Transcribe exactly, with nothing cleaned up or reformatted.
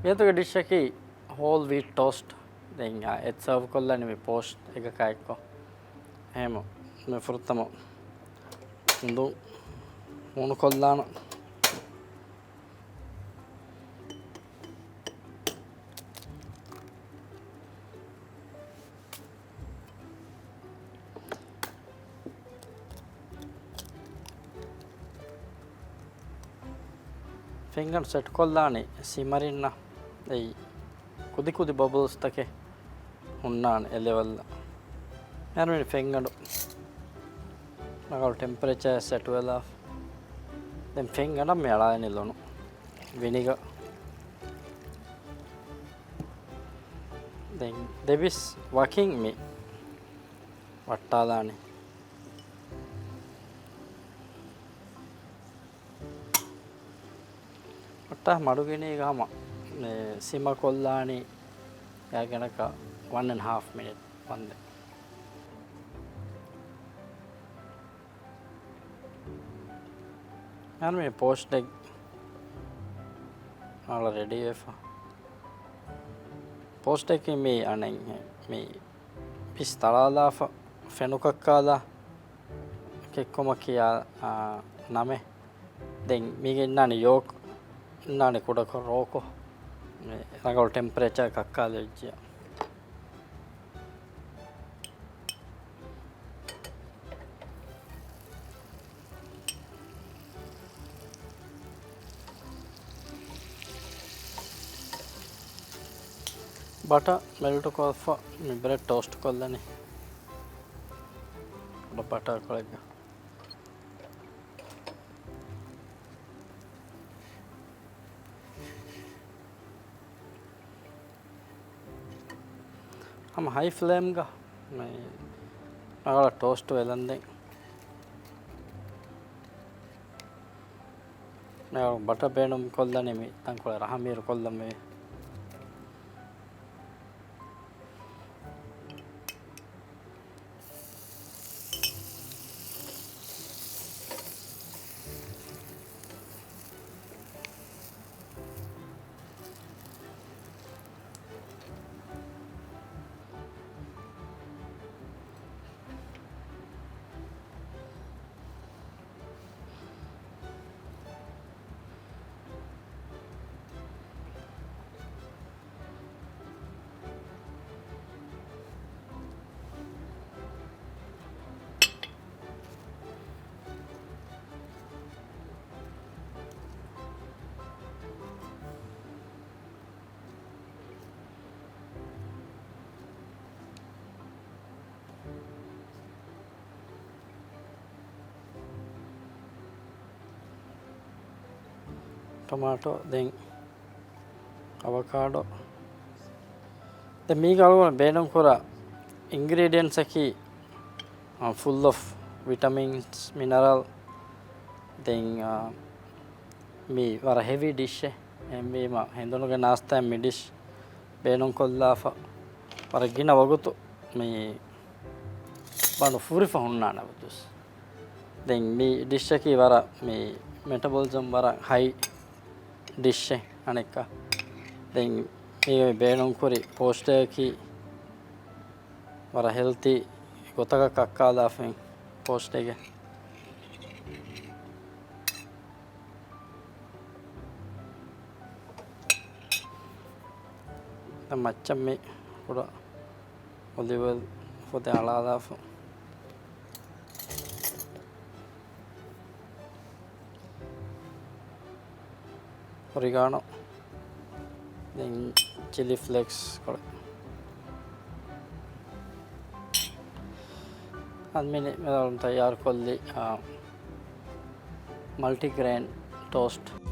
އެތަގަ ޑިޝްއަކީ ހޯލް ވީޓް ޓޯސްޓް. ދެން އާ، އެ ސަރވް ކޮށްލަނީ މި ޕޯސްޓް އެގަކާ އެއްކޮށް. އެހެމަ މި ފުރަތަމަ އުނދުން ހޫނުކޮށްލާނަ. ފެންގަނޑު ސެޓްކޮށްލާނީ ސިމަރިންނަށް. އެއީ ކުދިކުދި ބަބުލްސްތަކެއް ހުންނާނެ އެ ލެވެލްއަށް. އަހަރުމެން ފެންގަނޑު ރަނގަޅު ޓެމްޕަރޭޗަރ ސެޓްވެލާފަ. ދެން ފެންގަނޑަށް މި އަޅާލަނީ ލޮނު، ވިނިގަ. ދެން ދެބިސް ވަކިން މި ވައްޓާލާނީ. ވައްޓާ މަޑުގިނީގަ ހަމަ މި ސިމަ ކޮށްލާނީ ގާތްގަނޑަކަށް ވަން އެންޑް ހާފް މިނިޓް ވަންދެން. އަހަރުމެން ޕޯސްޓް އެގް އަޅާ ރެޑީ ވެފަ. ޕޯސްޓް އެގް މި އަނެއް މި ބިސް ތަޅާލާފަ ފެނުކައްކާލާ ކެއްކުމަކީ އާ، އާ، ނަމެއް. ދެން މީގެ އިންނާނެ ޔޯކް، އިންނާނެ ކުޑަކޮށް ރޯކޮށް. މި ރަނގަޅު ޓެމްޕަރޭޗަރ ކައްކާލެވިއްޖެ. ބަޓަ މެލްޓު ކޮށްފަ މި ބްރެޑް ޓޯސްޓް ކޮށްލަނީ ބަޓާ ކޮޅެއްގަ. ހަމަ ހައި ފްލޭމްގަ މި ރަނގަޅަށް ޓޯސްޓް ވެލަންދެން. މި ބަޓަ ބޭނުން ކޮށްލަނީ މި ތަންކޮޅެއް ރަހަމީރު ކޮށްލަން މި. ޓޮމާޓޯ، ދެން އަވަކާޑޯ. ދެން މީގަ އަޅުގަނޑު ބޭނުންކުރާ އިންގްރީޑިއެންޓްސް އަކީ، އާ، ފުލް އޮފް ވިޓަމިންސް، މިނަރަލް. ދެން، އާ، މީ ވަރަށް ހެވީ ޑިޝެއް. އެހެންވީމަ ހެނދުނުގެ ނާސްތާއިން މި ޑިޝް ބޭނުންކޮށްލާފަ ވަރަށް ގިނަ ވަގުތު މި ބަނޑު ފުރިފަ ހުންނާނެ އަބަދުވެސް. ދެން މި ޑިޝްއަކީ ވަރަށް މި މެޓަބޮލިޒަމް ވަރަށް ހައި ޑިޝެއް އަނެއްކާ. ދެން މީގަ މި ބޭނުންކުރި ޕޯސްޓަކީ ވަރަށް ހެލްތީ ގޮތަކަށް ކައްކާލާފައި ޕޯސްޓެއްގެ. ދެން މައްޗަށް މި ކުޑަ އޮލިވް އޮއިލް ފޮދެއް އަޅާލާފަ. އޮރިގާނޯ، ދެން ޗިލި ފްލޭކްސް ކޮޅެއް. އަދި މި މި ތައްޔާރުކޮށްލި، އާ، މަލްޓީގްރެއިން ޓޯސްޓް.